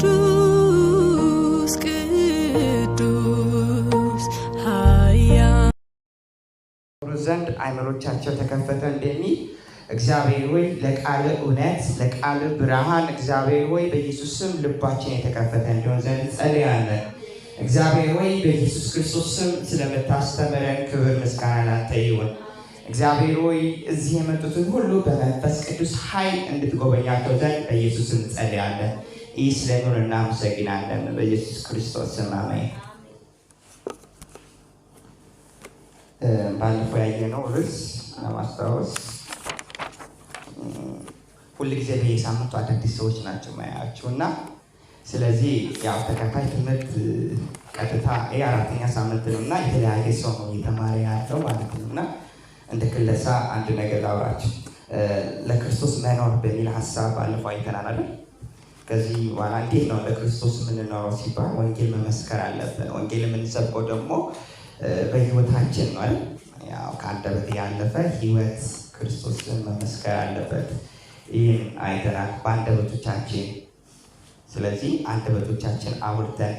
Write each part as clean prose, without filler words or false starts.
ቅዱስ ቅዱስ ኃያል ዘንድ አይምሮቻቸው ተከፈተ እንደሚል፣ እግዚአብሔር ሆይ ለቃል እውነት፣ ለቃል ብርሃን፣ እግዚአብሔር ሆይ በኢየሱስ ስም ልባችን የተከፈተ እንዲሆን ዘንድ እንጸልያለን። እግዚአብሔር ሆይ በኢየሱስ ክርስቶስ ስም ስለምታስተምረን ክብር ምስጋና ላንተ ይሁን። እግዚአብሔር ሆይ እዚህ የመጡትን ሁሉ በመንፈስ ቅዱስ ኃይል እንድትጎበኛቸው ዘንድ በኢየሱስ ስም እንጸልያለን። ይህ ስለሚሆን እናመሰግናለን። በኢየሱስ ክርስቶስ ስም አሜን። ባለፈው ያየነው ርዕስ ለማስታወስ፣ ሁልጊዜ በየሳምንቱ አዳዲስ ሰዎች ናቸው ማያቸው እና ስለዚህ ያው ተከታይ ትምህርት ቀጥታ ይህ አራተኛ ሳምንት ነው እና የተለያየ ሰው ነው እየተማረ ያለው ማለት ነው። እና እንደ ክለሳ አንድ ነገር ላውራችሁ። ለክርስቶስ መኖር በሚል ሀሳብ ባለፈው አይተናል አይደል? ከዚህ በኋላ እንዴት ነው ለክርስቶስ የምንኖረው ሲባል ወንጌል መመስከር አለብን። ወንጌል የምንሰብከው ደግሞ በህይወታችን ነው አይደል? ያው ከአንደበት ያለፈ ህይወት ክርስቶስን መመስከር አለበት። ይህን አይተናል በአንደበቶቻችን። ስለዚህ አንደበቶቻችን አውርተን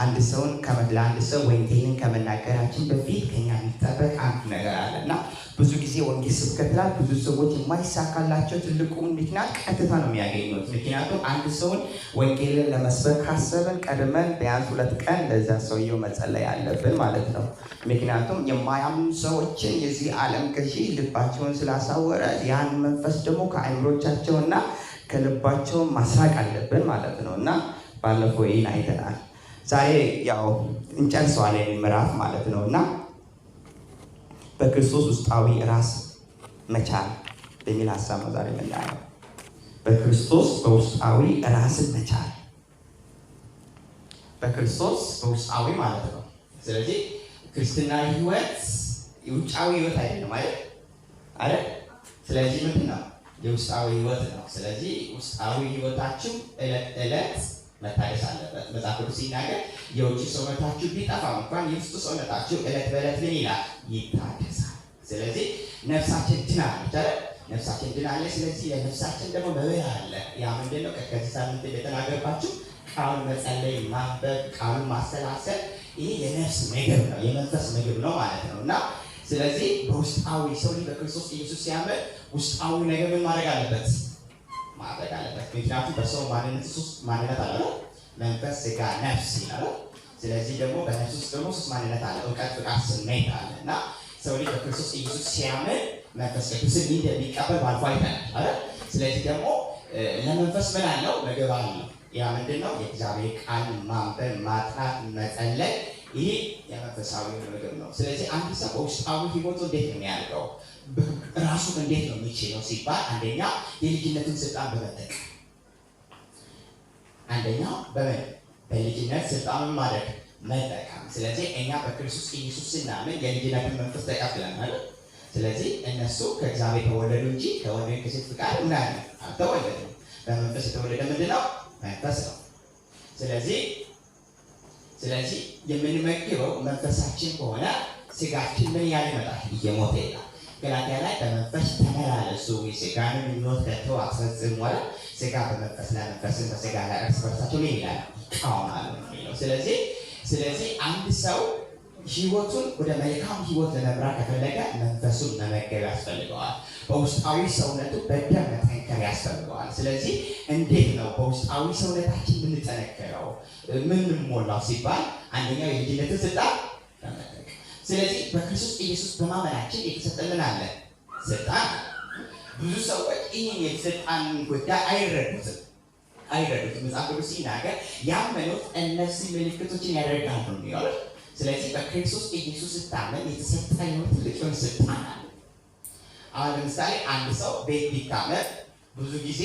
አንድ ሰውን ለአንድ ሰው ወንጌልን ከመናገራችን በፊት ከኛ የሚጠበቅ አንድ ነገር አለ። እና ብዙ ጊዜ ወንጌል ስብከት ላይ ብዙ ሰዎች የማይሳካላቸው ትልቁ ምክንያት ቀጥታ ነው የሚያገኙት። ምክንያቱም አንድ ሰውን ወንጌልን ለመስበክ ካሰብን ቀድመን ቢያንስ 2 ቀን ለዛ ሰውየው መጸለይ አለብን ማለት ነው። ምክንያቱም የማያምኑ ሰዎችን የዚህ ዓለም ገዢ ልባቸውን ስላሳወረ ያን መንፈስ ደግሞ ከአእምሮቻቸውና ከልባቸው ማስራቅ አለብን ማለት ነው። እና ባለፈው ይህን አይተናል። ዛሬ ያው እንጨርሰዋለን ምዕራፍ ማለት ነው። እና በክርስቶስ ውስጣዊ ራስ መቻል በሚል ሀሳብ ነው ዛሬ የምናየው። በክርስቶስ በውስጣዊ ራስን መቻል፣ በክርስቶስ በውስጣዊ ማለት ነው። ስለዚህ ክርስትና ህይወት የውጫዊ ህይወት አይደለም አይደል? አይደል? ስለዚህ ምንድን ነው? የውስጣዊ ህይወት ነው። ስለዚህ ውስጣዊ ህይወታችሁ እለት እለት መታደስ አለበት። መጽሐፍ ቅዱስ ሲናገር የውጭ ሰውነታችሁ ቢጠፋም እንኳን የውስጡ ሰውነታችሁ እለት በእለት ምን ይላል? ይታደሳል። ስለዚህ ነፍሳችን ድናለች አይደል? ነፍሳችን ድናለች። ስለዚህ ለነፍሳችን ደግሞ መብል አለ። ያ ምንድን ነው? ከዚህ ሳምንት እንደተናገርኳችሁ ቃሉን መጸለይ፣ ማንበብ፣ ቃሉን ማሰላሰል ይሄ የነፍስ ምግብ ነው፣ የመንፈስ ምግብ ነው ማለት ነው። እና ስለዚህ በውስጣዊ ሰው ልጅ በክርስቶስ ኢየሱስ ሲያምን ውስጣዊ ነገር ምን ማድረግ አለበት? ማድረግ አለበት። ምክንያቱም በሰው ማንነት ሶስት ማንነት አለ አይደል? መንፈስ፣ ስጋ፣ ነፍስ ይላል። ስለዚህ ደግሞ በነፍስ ውስጥ ደግሞ ሶስት ማንነት አለ፣ እውቀት፣ ፍቃድ፣ ስሜት አለ። እና ሰው ልጅ በክርስቶስ ኢየሱስ ሲያምን መንፈስ ቅዱስን እንደሚቀበል ባልፎ አይተናል አይደል? ስለዚህ ደግሞ ለመንፈስ ምን አለው? ምግብ አለው። ያ ምንድን ነው? የእግዚአብሔር ቃል ማንበብ፣ ማጥናት፣ መጸለይ ይህ የመንፈሳዊ ምግብ ነው። ስለዚህ አንድ ሰው በውስጣዊ ህይወቱ እንዴት ነው የሚያደርገው? ራሱን እንዴት ነው የሚችለው ሲባል አንደኛ የልጅነቱን ስልጣን በመጠቀም፣ አንደኛው በምን በልጅነት ስልጣኑን ማድረግ መጠቀም። ስለዚህ እኛ በክርስቶስ ኢየሱስ ስናምን የልጅነትን መንፈስ ተቀብለናል። ስለዚህ እነሱ ከእግዚአብሔር ተወለዱ እንጂ ከወንድ ወይም ከሴት ፍቃድ ምን አልተወለዱም። በመንፈስ የተወለደ ምንድን ነው? መንፈስ ነው። ስለዚህ የምንመግበው መንፈሳችን ከሆነ ስጋችን ምን ያህል ይመጣል? እየሞተ ይላል። ገላትያ ላይ በመንፈስ ተመላለሱ፣ የስጋንም ምኞት ከቶ አትፈጽሙ አለ። ስጋ በመንፈስ ላይ መንፈስን በስጋ ላይ እርስ በርሳቸው ምን ይላል? ይቃወማሉ ነው የሚለው። ስለዚህ አንድ ሰው ህይወቱን ወደ መልካም ህይወት ለመምራት ከፈለገ መንፈሱን መመገብ ያስፈልገዋል። በውስጣዊ ሰውነቱ በደንብ መጠንከር ያስፈልገዋል። ስለዚህ እንዴት ነው በውስጣዊ ሰውነታችን የምንጠነክረው ምንሞላው ሲባል አንደኛው የልጅነትን ስልጣን በመጠቀም። ስለዚህ በክርስቶስ ኢየሱስ በማመናችን የተሰጠን አለ ስልጣን። ብዙ ሰዎች ይህን የስልጣን ጉዳይ አይረዱትም አይረዱትም። መጽሐፍ ቅዱስ ሲናገር ያመኑት እነዚህ ምልክቶችን ያደርጋሉ ነው የሚለው። ስለዚህ በክርስቶስ ኢየሱስ ስታመን የተሰጠ የሆነ ትልቅ የሆነ ስልጣን አለ። አሁን ለምሳሌ አንድ ሰው ቤት ቢታመም ብዙ ጊዜ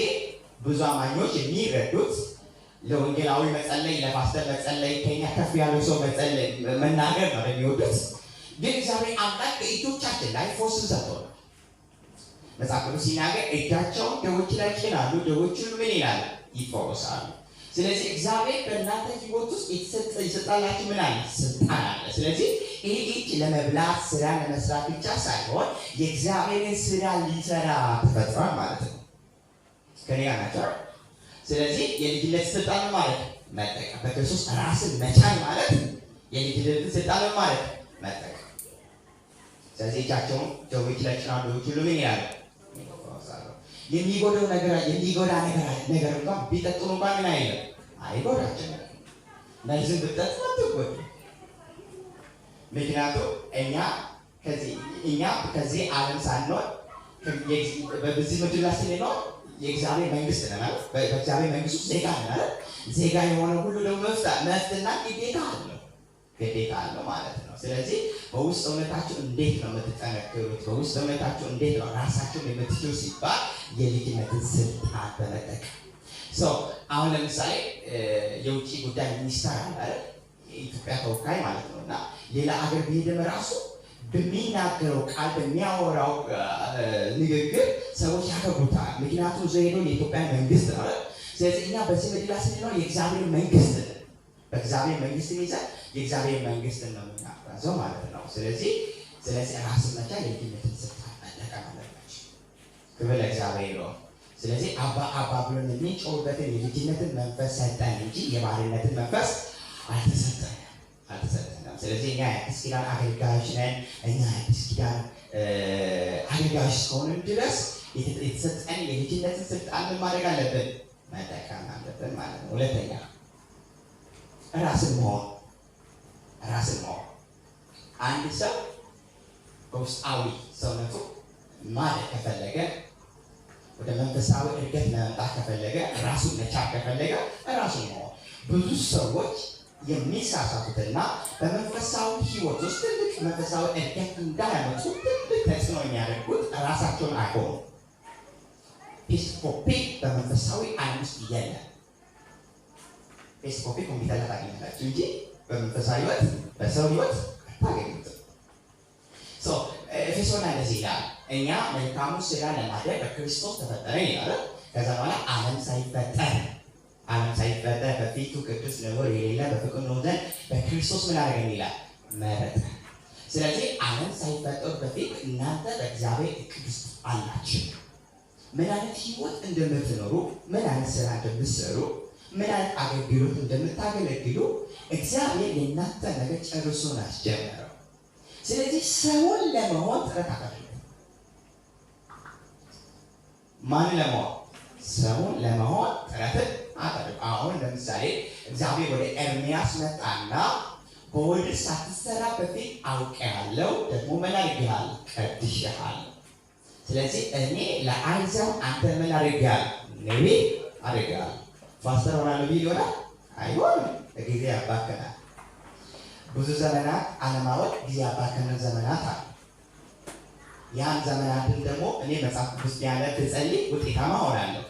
ብዙ አማኞች የሚረዱት ለወንጌላዊ መጸለይ፣ ለፓስተር መጸለይ፣ ከኛ ከፍ ያለው ሰው መጸለይ መናገር ነው የሚወዱት። ግን እግዚአብሔር አምላክ በእጆቻችን ላይ ፈውስን ሰጥቶናል። መጽሐፍ ቅዱስ ሲናገር እጃቸውን ደዌዎች ላይ ይጭናሉ፣ ደዌዎች ሁሉ ምን ይላል? ይፈወሳሉ። ስለዚህ እግዚአብሔር በእናንተ ሕይወት ውስጥ የሰጣላችሁ ምን አለ? ስልጣን አለ። ስለዚህ ይህ እጅ ለመብላት ስራ ለመስራት ብቻ ሳይሆን የእግዚአብሔርን ስራ ሊሰራ ተፈጥሯል ማለት ነው። ከኔ ጋር ናቸው። ስለዚህ የልጅነት ስልጣን ማለት መጠቀም። በክርስቶስ ራስን መቻል ማለት የልጅነትን ስልጣን ማለት መጠቀም። ስለዚህ እጃቸውን ደዌዎች ላይ ይጭናሉ፣ ደዌዎች ሁሉ ምን ይላሉ? ይፈወሳሉ። የሚጎዳው ነገር የሚጎዳ ነገር እንኳን ቢጠጡ እንኳን ምን አይልም፣ አይጎዳቸውም። መርዝም ብትጠጡ አትጎዱም። ምክንያቱም እኛ ከዚህ ዓለም ሳንሆን በዚህ ምድር ላይ ስንኖር የእግዚአብሔር መንግስት ነን አይደል? በእግዚአብሔር መንግስት ውስጥ ዜጋ ነን አይደል? ዜጋ የሆነ ሁሉ ደግሞ መብትና ግዴታ አለው ግዴታ አለው ማለት ነው። ስለዚህ በውስጥ እውነታችሁ እንዴት ነው የምትጠነክሩት? በውስጥ እውነታችሁ እንዴት ነው ራሳችሁን የምትችሉ ሲባል የልጅነትን ስልጣን በመጠቀም። So አሁን ለምሳሌ የውጭ ጉዳይ ሚኒስተር አለ አይደል? የኢትዮጵያ ተወካይ ማለት ነው። እና ሌላ አገር ቢሄድም ራሱ በሚናገረው ቃል፣ በሚያወራው ንግግር ሰዎች ያከብሩታል። ምክንያቱም እዛ ሄዶ የኢትዮጵያ መንግስት ነው አይደል? ስለዚህ እኛ በዚህ ምድር ላይ ስንኖር የእግዚአብሔር መንግስት ነን። በእግዚአብሔር መንግስት ይዘን የእግዚአብሔር መንግስት ነው የምናጓዘው ማለት ነው። ስለዚህ ራስን መቻል የልጅነትን ስልጣን መጠቀም አለባቸው። ክብር ለእግዚአብሔር ነው። ስለዚህ አባ አባ ብሎን የሚጮህበትን የልጅነትን መንፈስ ሰጠን እንጂ የባርነትን መንፈስ አልተሰጠንም። ስለዚህ እኛ የአዲስ ኪዳን አገልጋዮች ነን። እኛ የአዲስ ኪዳን አገልጋዮች እስከሆንን ድረስ የተሰጠን የልጅነትን ስልጣን ምን ማድረግ አለብን? መጠቀም አለብን ማለት ነው። ሁለተኛ ራስን መሆን። ራስን መሆን፣ አንድ ሰው በውስጣዊ ሰውነቱ ማደግ ከፈለገ፣ ወደ መንፈሳዊ እድገት ለመምጣት ከፈለገ፣ ራሱን መቻል ከፈለገ ራሱን መሆን። ብዙ ሰዎች የሚሳሳቱትና በመንፈሳዊ ሕይወት ውስጥ ትልቅ መንፈሳዊ እድገት እንዳያመጡ ትልቅ ተጽዕኖ የሚያደርጉት ራሳቸውን አይሆኑም። Paste copy በመንፈሳዊ ዓለም ውስጥ የለም። Paste copy ኮምፒውተር ላይ ታገኛላችሁ እንጂ በመንፈሳዊ ሕይወት፣ በሰው ሕይወት አታገኙትም። So ኤፌሶን ላይ እንደዚህ ይላል፣ እኛ መልካሙን ስራ ለማድረግ በክርስቶስ ተፈጠረ ይላል። ከዛ በኋላ ዓለም ሳይፈጠር በፊቱ ቅዱስ ነውር የሌለ በፍቅር ነው ዘንድ በክርስቶስ ምን አደረገን ይላል? መረጠ። ስለዚህ ዓለም ሳይፈጠር በፊት እናንተ በእግዚአብሔር እቅድ ውስጥ አላችሁ። ምን አይነት ህይወት እንደምትኖሩ፣ ምን አይነት ስራ እንደምትሰሩ፣ ምን አይነት አገልግሎት እንደምታገለግሉ እግዚአብሔር የእናንተ ነገር ጨርሶ ነው ያስጀመረው። ስለዚህ ሰውን ለመሆን ጥረት አታድርጉ። ማንን ለመሆን? ሰውን ለመሆን ጥረትን አታድርጉ። አሁን ለምሳሌ እግዚአብሔር ወደ ኤርሚያስ መጣና በሆድህ ሳትሰራ በፊት አውቄሃለሁ፣ ደግሞ ምን አድርጌሃለሁ? ቀድሼሃለሁ። ስለዚህ እኔ ለአሕዛብ አንተ ምን አድርጌሃለሁ? ነቢይ አድርጌሃለሁ። ፓስተር ሆናለሁ ቢል ይሆናል? አይሆንም። ጊዜ ያባክናል። ብዙ ዘመናት አለማወቅ ጊዜ ያባከነ ዘመናት አሉ። ያን ዘመናትን ደግሞ እኔ መጽሐፍ ቅዱስ ቢያነብ፣ ብጸልይ ውጤታማ ሆናለሁ።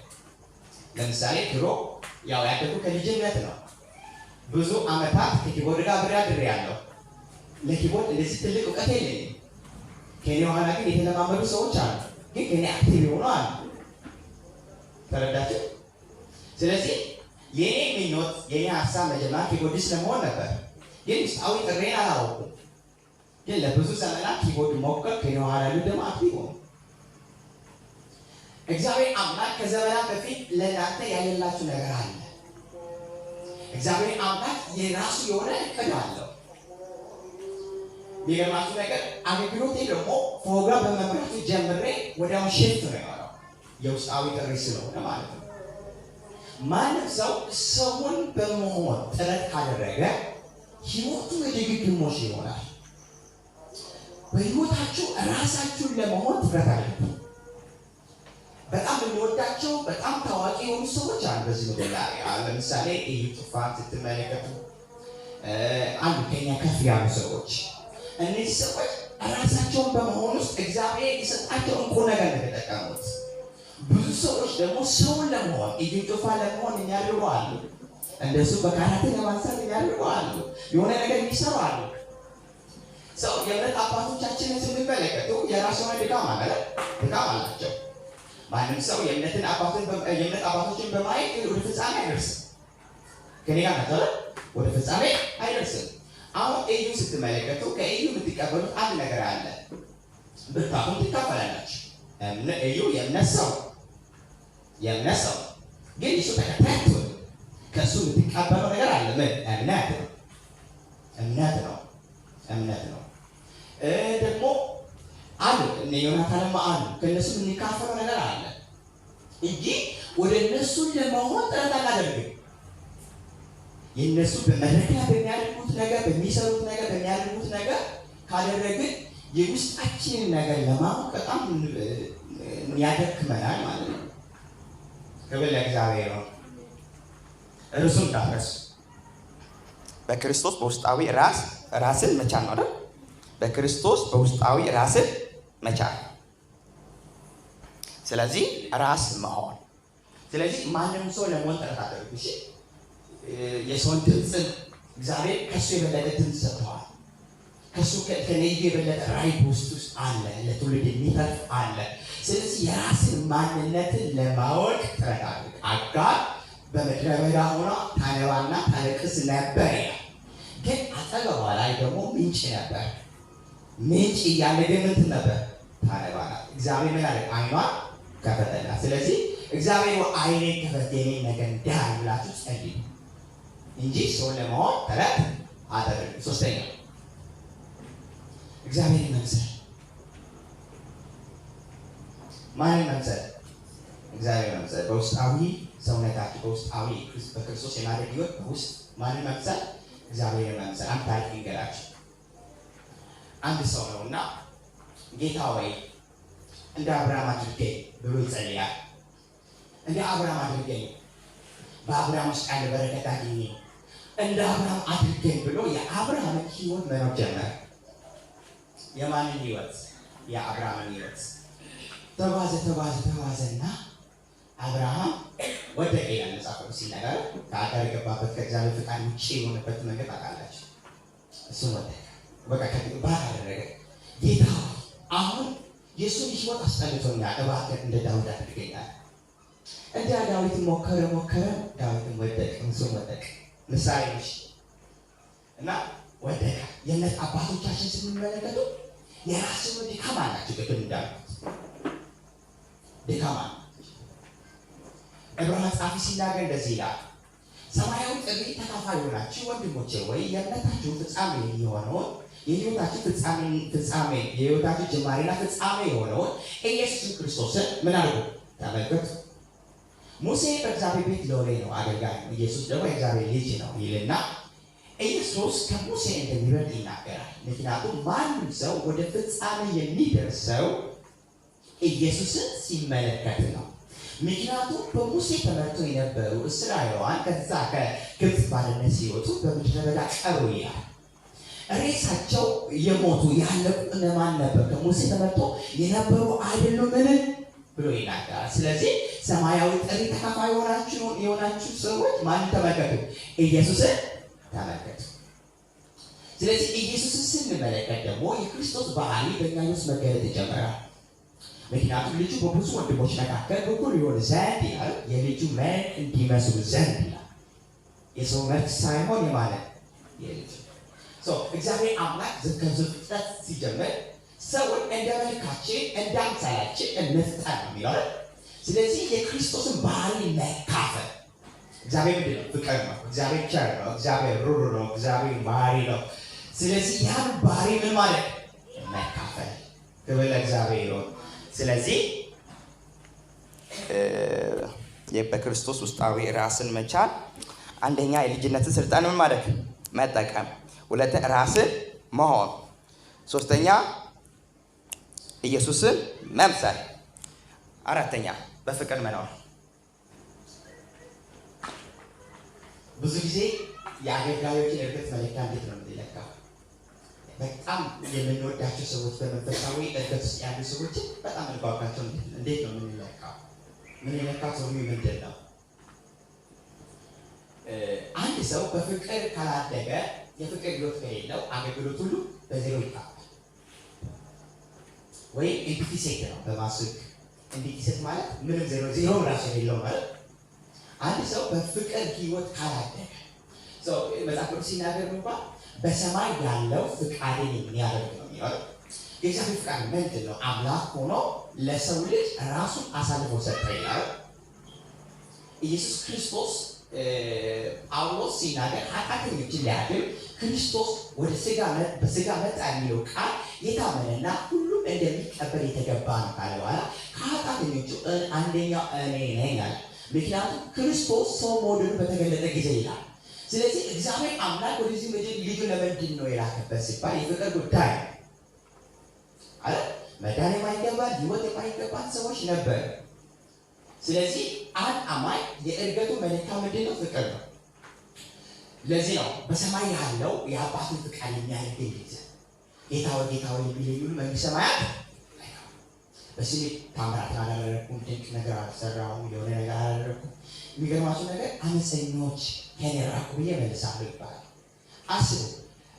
ለምሳሌ ድሮ ያው ያደጉ ከልጅነት ነው። ብዙ አመታት ከ keyboard ጋር አብሬ አድሬያለሁ። ለ keyboard እንደዚህ ትልቅ እውቀት የለኝም። ከኔ በኋላ ግን የተለማመዱ ሰዎች አሉ፣ ግን ከኔ active የሆኑ አሉ። ተረዳችሁ? ስለዚህ የኔ ምኞት፣ የኔ ሀሳብ መጀመሪያ keyboardist ለመሆን ነበር፣ ግን ውስጣዊ ጥሪዬን አላወኩም። ግን ለብዙ ዘመናት keyboard ሞከር፣ ከኔ በኋላ ያሉ ደግሞ active ሆኑ። እግዚአብሔር አምላክ ከዘመናት በፊት ለእናንተ ያለላችሁ ነገር አለ። እግዚአብሔር አምላክ የራሱ የሆነ እቅድ አለው። የሚገርማችሁ ነገር አገልግሎቴ ደግሞ ፕሮግራም በመምራቱ ጀምሬ ወዲያው shift ነው የሆነው፣ የውስጣዊ ጥሪ ስለሆነ ማለት ነው። ማንም ሰው ሰውን በመሆን ጥረት ካደረገ ህይወቱ የድግግሞሽ ይሆናል። በህይወታችሁ ራሳችሁን ለመሆን ጥረት አድርጉ። በጣም የምንወዳቸው በጣም ታዋቂ የሆኑ ሰዎች አሉ በዚህ ምድር ላይ። አሁን ለምሳሌ እዩ ጩፋን ስትመለከቱ አሉ ከኛ ከፍ ያሉ ሰዎች። እነዚህ ሰዎች ራሳቸውን በመሆን ውስጥ እግዚአብሔር የሰጣቸው እንቁ ነገር ነው የተጠቀሙት። ብዙ ሰዎች ደግሞ ሰውን ለመሆን፣ እዩ ጩፋ ለመሆን የሚያደርጉ አሉ። እንደሱ በካራቴ ለማንሳት የሚያደርጉ አሉ። የሆነ ነገር የሚሰሩ አሉ። ሰው የእምነት አባቶቻችንን ስንመለከቱ የራሱ የሆነ ድካም አለ፣ ድካም አላቸው። ማንም ሰው የእምነት አባቶችን በማየት ወደ ፍጻሜ አይደርስም። ከኔ ጋር ናቸው አይደል? ወደ ፍጻሜ አይደርስም። አሁን እዩ ስትመለከቱ ከእዩ የምትቀበሉት አንድ ነገር አለ። ብርታቱን ትካፈላላችሁ። እዩ የእምነት ሰው፣ የእምነት ሰው ግን እሱ ተከታይ አትሆንም። ከእሱ የምትቀበለው ነገር አለ። ምን? እምነት ነው። እምነት ነው። እምነት ነው። ደግሞ አሉ እነ ዮናታንም አሉ። ከእነሱ የምንካፈለው ነገር አለ እንጂ ወደ እነሱ ለመሆን ጥረት አናደርግም። የእነሱ በመድረክ ላይ በሚያደርጉት ነገር፣ በሚሰሩት ነገር፣ በሚያደርጉት ነገር ካደረግን የውስጣችንን ነገር ለማወቅ በጣም ያደክመናል ማለት ነው። ክብር ለእግዚአብሔር ነው። እርሱን እንዳትረሱ። በክርስቶስ በውስጣዊ ራስ ራስን መቻል ነው አይደል? በክርስቶስ በውስጣዊ ራስን መቻል። ስለዚህ ራስ መሆን። ስለዚህ ማንም ሰው ለመሆን ጥረት አደርጉ። እሺ፣ የሰውን ድምፅ እግዚአብሔር ከሱ የበለጠ ድምፅ ሰጥተዋል። ከሱ ከነዩ የበለጠ ራዕይ ውስጥ ውስጥ አለ፣ ለትውልድ የሚተርፍ አለ። ስለዚህ የራስን ማንነትን ለማወቅ ጥረት አድርግ። አጋር በምድረ በዳ ሆና ታነባና ታለቅስ ነበር ይላል። ግን አጠገቧ ላይ ደግሞ ምንጭ ነበር። ምንጭ እያለ ግን ምን ነበር? ታነባና እግዚአብሔር ምን አለ? ዓይኗን ከፈተላት። ስለዚህ እግዚአብሔር ዓይኔን ከፈት የኔን ነገር እንዳይ ብላችሁ ጸልዩ እንጂ ሰው ለመሆን ጥረት አታድርጉ። ሶስተኛ እግዚአብሔርን መምሰል። ማንን መምሰል? እግዚአብሔር መምሰል። በውስጣዊ ሰውነታችሁ በውስጣዊ በክርስቶስ የማደግ ሕይወት በውስጥ ማንን መምሰል? እግዚአብሔርን መምሰል። አንድ ታሪክ ልንገራችሁ። አንድ ሰው ነው እና ጌታ ወይ እንደ አብርሃም አድርገኝ ብሎ ይጸልያል። እንደ አብርሃም አድርገኝ፣ በአብርሃም ውስጥ ያለ በረከት አግኘ፣ እንደ አብርሃም አድርገኝ ብሎ የአብርሃምን ሕይወት መኖር ጀመረ። የማንን ሕይወት? የአብርሃምን ሕይወት። ተጓዘ ተጓዘ ተጓዘና አብርሃም ወደቀ ይላል መጽሐፍ ቅዱስ ሲናገር። ከአጋር የገባበት ከእግዚአብሔር ፍቃድ ውጭ የሆነበት መንገድ ታውቃላችሁ። እሱን ወደቀ። በቃ ባል አደረገ። ጌታ አሁን የእሱን ሕይወት አስጠልቶኛል፣ እባክህ እንደ ዳዊት አድርገኛል። እንደ ዳዊት ሞከረ ሞከረ፣ ዳዊትም ወደቀ፣ እሱም ወደቀ። ምሳሌ ነች እና ወደቀ። የእምነት አባቶቻችን ስንመለከቱ የራስን ድካም አላቸው። ቅድም እንዳልኩት ድካም አላቸው። ዕብራውያን ጸሐፊ ሲናገር እንደዚህ ይላል፣ ሰማያዊ ጥሪ ተካፋይ ሆናችሁ ወንድሞቼ ወይ የእምነታችሁ ፍጻሜ የሆነውን የሕይወታችሁ ፍጻሜ የሕይወታችሁ ጅማሬና ፍጻሜ የሆነውን ኢየሱስ ክርስቶስን ምን አድርጉ? ተመልከቱ። ሙሴ በእግዚአብሔር ቤት ሎሌ ነው፣ አገልጋይ ነው። ኢየሱስ ደግሞ የእግዚአብሔር ልጅ ነው ይልና ኢየሱስ ከሙሴ እንደሚበልጥ ይናገራል። ምክንያቱም ማንም ሰው ወደ ፍጻሜ የሚደርሰው ኢየሱስን ሲመለከት ነው። ምክንያቱም በሙሴ ተመርቶ የነበሩ እስራኤላውያን ከዛ ከግብፅ ባርነት ሲወጡ በምድረ በዳ ቀሩ ይላል። ሬሳቸው የሞቱ ያለቁ እነማን ነበር? ከሙሴ ተመርቶ የነበሩ አይደሉምን ብሎ ይናገራል። ስለዚህ ሰማያዊ ጥሪ ተካፋይ የሆናችሁ ሰዎች ማንን ተመልከቱ? ኢየሱስን ተመልከቱ። ስለዚህ ኢየሱስን ስንመለከት ደግሞ የክርስቶስ ባህሪ በእኛ ውስጥ መገለጥ ይጀምራል። ምክንያቱም ልጁ በብዙ ወንድሞች መካከል በኩር ይሆን ዘንድ ይላል፣ የልጁ መልክ እንዲመስሉ ዘንድ ይላል። የሰው መልክ ሳይሆን የማለት የልጁ። እግዚአብሔር አምላክ ከዘፍጥረት ሲጀምር ሰውን እንደ መልካችን እንደ አምሳላችን እንፍጠር ነው የሚለው። ስለዚህ የክርስቶስን ባህሪ መካፈል። እግዚአብሔር ምንድን ነው? ፍቅር ነው። እግዚአብሔር ቸር ነው። እግዚአብሔር ሩሩ ነው። እግዚአብሔር ባህሪ ነው። ስለዚህ ያን ባህሪ ምን ማለት መካፈል። ክብር ለእግዚአብሔር ይሁን። ስለዚህ በክርስቶስ ውስጣዊ ራስን መቻል አንደኛ የልጅነትን ስልጣን ምን ማለት መጠቀም፣ ሁለተኛ ራስን መሆን፣ ሶስተኛ ኢየሱስን መምሰል፣ አራተኛ በፍቅር መኖር። ብዙ ጊዜ የአገልጋዮችን እድገት መለኪያ እንዴት ነው የምንለካው? በጣም የምንወዳቸው ሰዎች በመንፈሳዊ እድገት ውስጥ ያሉ ሰዎችን በጣም እንጓጓቸው። እንዴት ነው የምንለካው? የምንለካው ሰው ምንድን ነው? አንድ ሰው በፍቅር ካላደገ፣ የፍቅር ህይወት ከሌለው አገልግሎት ሁሉ በዜሮ ይጣፋል። ወይ empty set ነው በማስክ። Empty set ማለት ምንም ዜሮ ዜሮ ራሱ የሌለው ማለት። አንድ ሰው በፍቅር ህይወት ካላደገ፣ መጽሐፍ ቅዱስ ሲናገር እንኳን በሰማይ ያለው ፍቃድን የሚያደርግ ነው የሚለው። የእግዚአብሔር ፍቃድ ምንድን ነው? አምላክ ሆኖ ለሰው ልጅ ራሱን አሳልፎ ሰጠ ይላል። ኢየሱስ ክርስቶስ ጳውሎስ ሲናገር ኃጢአተኞችን ሊያድን ክርስቶስ ወደ ስጋ በስጋ መጣ የሚለው ቃል የታመነና ሁሉም እንደሚቀበል የተገባ ነው ካለ በኋላ ከኃጢአተኞቹ አንደኛው እኔ ነኝ አለ። ምክንያቱም ክርስቶስ ሰው መውደዱ በተገለጠ ጊዜ ይላል። ስለዚህ እግዚአብሔር አምላክ ወደዚህ ምድር ልጁ ለምንድን ነው የላከበት ሲባል የፍቅር ጉዳይ ነው አለ። መዳን የማይገባን ሕይወት የማይገባን ሰዎች ነበር። ስለዚህ አንድ አማኝ የእድገቱ መለኪያ ምንድን ነው? ፍቅር ነው። ለዚህ ነው በሰማይ ያለው የአባቱን ፍቃድ የሚያደርግ ጊዜ ጌታ ሆይ ጌታ ሆይ የሚለኝ ሁሉ መንግሥተ ሰማያት አይገባም። በስሜ ታምራትን አላደረኩም፣ ድንቅ ነገር አልሰራሁም፣ የሆነ ነገር አላደረኩም። የሚገርማችሁ ነገር አመፀኞች ከእኔ ራቁ ብዬ እመልሳለሁ ይባላል። አስቡ፣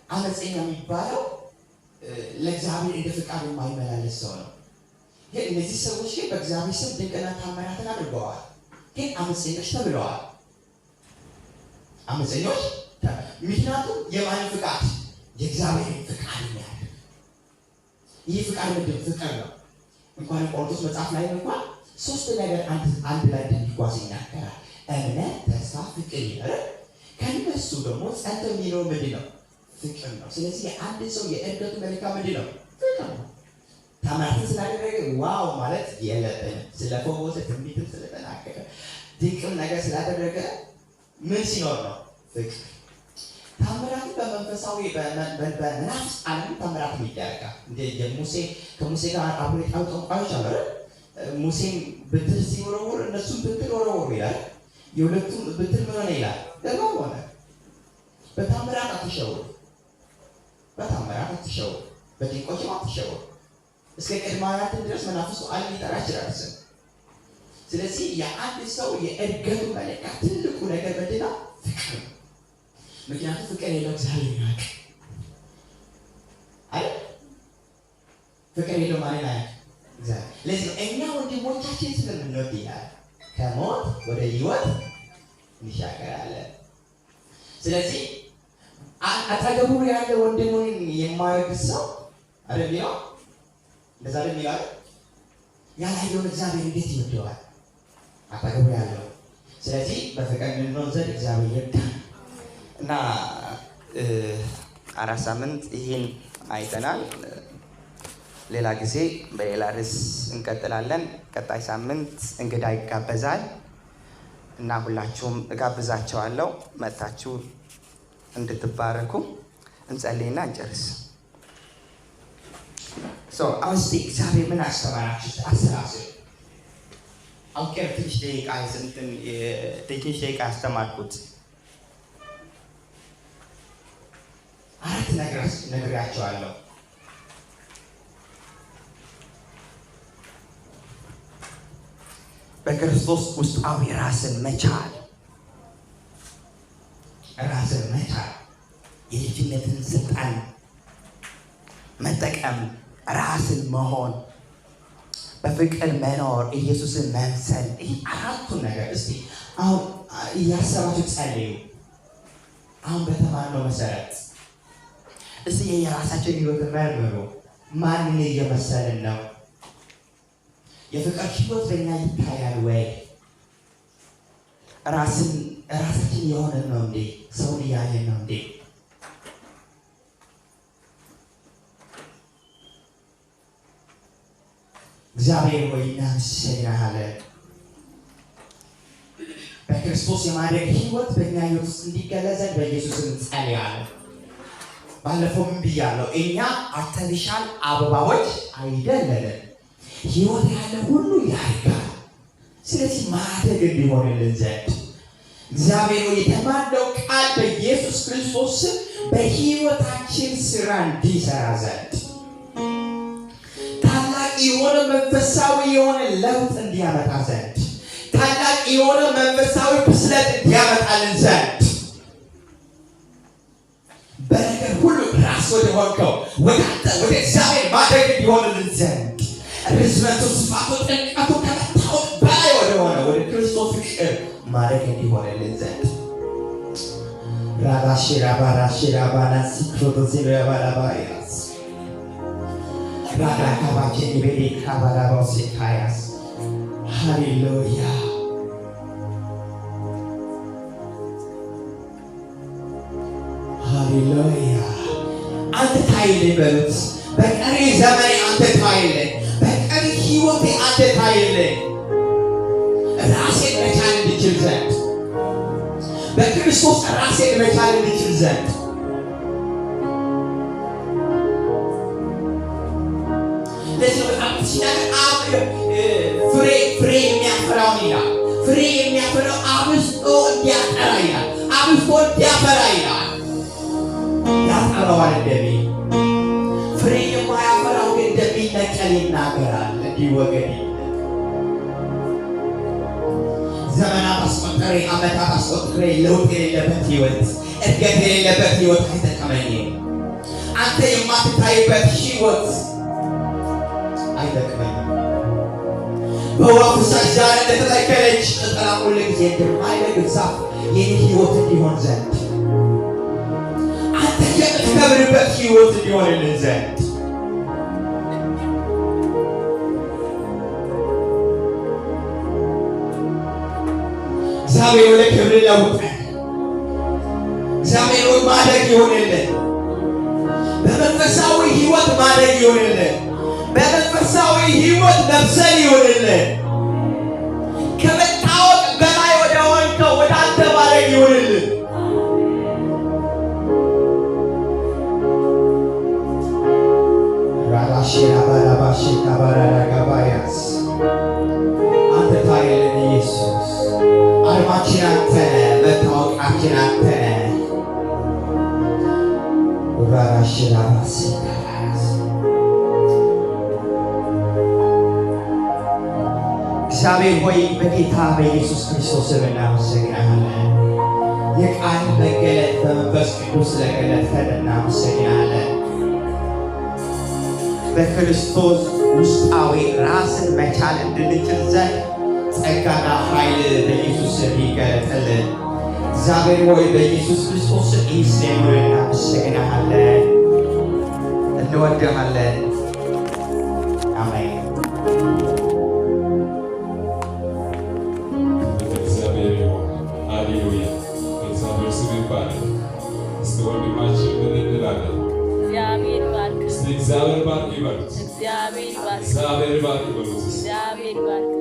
አመፀኛ የሚባለው ለእግዚአብሔር እንደ ፍቃድ የማይመላለስ ሰው ነው። ግን እነዚህ ሰዎች ግን በእግዚአብሔር ስም ድንቅና ታምራትን አድርገዋል። ግን አመፀኞች ተብለዋል። አመፀኞች ምክንያቱም የማንን ፍቃድ? የእግዚአብሔር ፍቃድ የሚያደርግ። ይህ ፍቃድ ምንድን? ፍቅር ነው። እንኳን ቆሮንቶስ መጽሐፍ ላይ እንኳን ሶስት ነገር አንድ ላይ እንደሚጓዝ ይናገራል። እምነት፣ ተስፋ፣ ፍቅር ይላል። ከእነሱ ደግሞ ጸንቶ የሚለው ምንድን ነው? ፍቅር ነው። ስለዚህ የአንድ ሰው የእድገቱ መለኪያ ምንድን ነው? ፍቅር ነው። ታምራትን ስላደረገ wow ማለት የለብንም። ስለፈወሰ፣ ትንቢትን ስለተናገረ፣ ድንቅም ነገር ስላደረገ ምን ሲኖር ነው? ፍቅር። ታምራትን በመንፈሳዊ በመናፍስት ዓለም ታምራትን ይደረጋል። እንደ የሙሴ ከሙሴ ጋር አብሮ የጣሉ ጠንቋዮች አሉ አይደል? ሙሴም ብትር ሲወረውር እነሱም ብትር ወረወሩ ይላል። የሁለቱም ብትር ምን ሆነ ይላል? እባብ ሆነ። በታምራት አትሸወዱ። በታምራት አትሸወዱ። በድንቆችም አትሸወዱ። እስከ ቅድመ አያትን ድረስ መናፍስቱ ዓለም ሊጠራ ይችላል ስም። ስለዚህ የአንድ ሰው የእድገቱ መለኪያ ትልቁ ነገር ምንድን ነው? ፍቅር ነው። ምክንያቱም ፍቅር የለው እግዚአብሔር አያውቅም አይደል? ፍቅር የለው ማንን አያውቅም? እግዚአብሔር። ለዚህ ነው እኛ ወንድሞቻችን ስለምንወድ ይላል ከሞት ወደ ሕይወት እንሻገራለን። ስለዚህ አጠገቡ ያለ ወንድሙን የማይወድ ሰው አይደል የሚለው? እንደዛ አይደል የሚለው አይደል? ያላየውን እግዚአብሔር እንዴት ይወደዋል? አጠገቡ ያለው። ስለዚህ በፍቅር እንድንሆን ዘንድ እግዚአብሔር ይርዳን። እና 4 ሳምንት ይህን አይተናል። ሌላ ጊዜ በሌላ ርዕስ እንቀጥላለን። ቀጣይ ሳምንት እንግዳ ይጋበዛል እና ሁላችሁም እጋብዛቸዋለሁ መጥታችሁ እንድትባረኩ። እንጸልይና እንጨርስ። አሁን እስቲ እግዚአብሔር ምን አስተማራችሁ? አሰላስሉ። አውቄ ነው ትንሽ ደቂቃ እንትን ትንሽ ደቂቃ ያስተማርኩት። 4 ነገር ነግሬያቸዋለሁ። በክርስቶስ ውስጣዊ ራስን መቻል፣ ራስን መቻል፣ የልጅነትን ስልጣን መጠቀም፣ ራስን መሆን፣ በፍቅር መኖር፣ ኢየሱስን መምሰል። ይህ 4ቱን ነገር እስቲ አሁን እያሰባችሁ ጸልዩ። አሁን በተማርነው መሰረት እስቲ የራሳቸውን ሕይወት መርምሩ። ማንን እየመሰልን ነው? የፍቅር ሕይወት በእኛ ይታያል ወይ? ራሳችን የሆነን ነው እንዴ? ሰውን እያየን ነው እንዴ? እግዚአብሔር ሆይ እናመሰግንሃለን። በክርስቶስ የማደግ ሕይወት በእኛ ሕይወት ውስጥ እንዲገለጽ ዘንድ በኢየሱስ ስም እንጸልያለን። ባለፈው ምን ብያለሁ? እኛ artificial አበባዎች አይደለንም። ሕይወት ያለ ሁሉ ያድጋል። ስለዚህ ማደግ እንዲሆንልን ዘንድ እግዚአብሔር ሆይ የተማርነው ቃል በኢየሱስ ክርስቶስ ስም በሕይወታችን ስራ እንዲሰራ ዘንድ ታላቅ የሆነ መንፈሳዊ የሆነ ለውጥ እንዲያመጣ ዘንድ ታላቅ የሆነ መንፈሳዊ ብስለት እንዲያመጣልን ዘንድ በነገር ሁሉ ራስ ወደ ሆንከው ወደ አንተ ወደ እግዚአብሔር ማደግ እንዲሆንልን ዘንድ ርዝመቱ፣ ስፋቱ፣ ጥልቀቱ ከመታወቅ በላይ ወደ ሆነ ወደ ክርስቶስ ፍቅር ማደግ እንዲሆንልን ዘንድ ራባሺ ራባራሺ ራባና ሲክሮቶሲ ራባራባያስ ራዳካባቼ ቤቤ ካባራባው ሲካያስ ሃሌሉያ። ሃሌሉያ። አንተ ታይልኝ በሉት። በቀሪ ዘመኔ አንተ ታይልኝ፣ በቀሪ ህይወቴ አንተ ታይልኝ። ራሴን መቻል እንድችል ዘንድ፣ በክርስቶስ ራሴን መቻል እንድችል ዘንድ። ለዚህ ነው መጽሐፍ ሲናገር አብ ፍሬ ፍሬ የሚያፈራውን ይላል። ፍሬ የሚያፈራው አብዝቶ እንዲያጠራ ይላል። አብዝቶ እንዲያፈራ ይላል። ያጠራዋል እንደሚል፣ ፍሬ የማያፈራው ግን እንደሚነቀል ይናገራል። እንዲወገድ። ዘመናት አስቆጥሬ፣ ዓመታት አስቆጥሬ ለውጥ የሌለበት ህይወት፣ እድገት የሌለበት ህይወት አይጠቅመኝም። አንተ የማትታይበት ህይወት አይጠቅመኝም። በውሃ ፍሳሽ ዳር እንደተተከለች፣ ቅጠሏ ሁል ጊዜ እንደማይረግፍ ዛፍ የኔ ህይወት እንዲሆን ዘንድ፣ አንተ የምትከብርበት ህይወት እንዲሆንልን ዘንድ። እግዚአብሔር ወደ ክብር ለውጠን። እግዚአብሔር ሆይ ማደግ ይሆንልን። በመንፈሳዊ ህይወት ማደግ ይሆንልን። በመንፈሳዊ ህይወት መብሰል ይሆንልን። ከመታወቅ በላይ ወደ ሆንከው ወደ አንተ ማደግ ይሆንልን። ራባሼራባራባሼካባራጋባያስ አንተ ታየልን ኢየሱስ። አርማችን አንተ ነህ፣ መታወቃችን አንተ ነህ። ራራሽራባሴካራስ እግዚአብሔር ሆይ በጌታ በኢየሱስ ክርስቶስ ስም እናመሰግናለን። የቃል መገለጥ በመንፈስ ቅዱስ ስለገለጥከን እናመሰግናለን። በክርስቶስ ውስጣዊ ራስን መቻል እንድንችል ዘንድ ጸጋና ኃይል በኢየሱስ ስም ይገለጥልን። እግዚአብሔር ሆይ በኢየሱስ ክርስቶስ ስም ይህ ስለሚሆን እናመሰግናለን፣ እንወድሃለን። አሜን። እግዚአብሔር ይሁን። ሃሌሉያ። እግዚአብሔር ስም ይባረክ። እስቲ ወንድማችን ምን እንላለን? እግዚአብሔር ይባርክ። እስቲ እግዚአብሔር ባርክ ይበሉት። እግዚአብሔር ይባርክ። እግዚአብሔር ባርክ ይበሉት። እግዚአብሔር ይባርክ።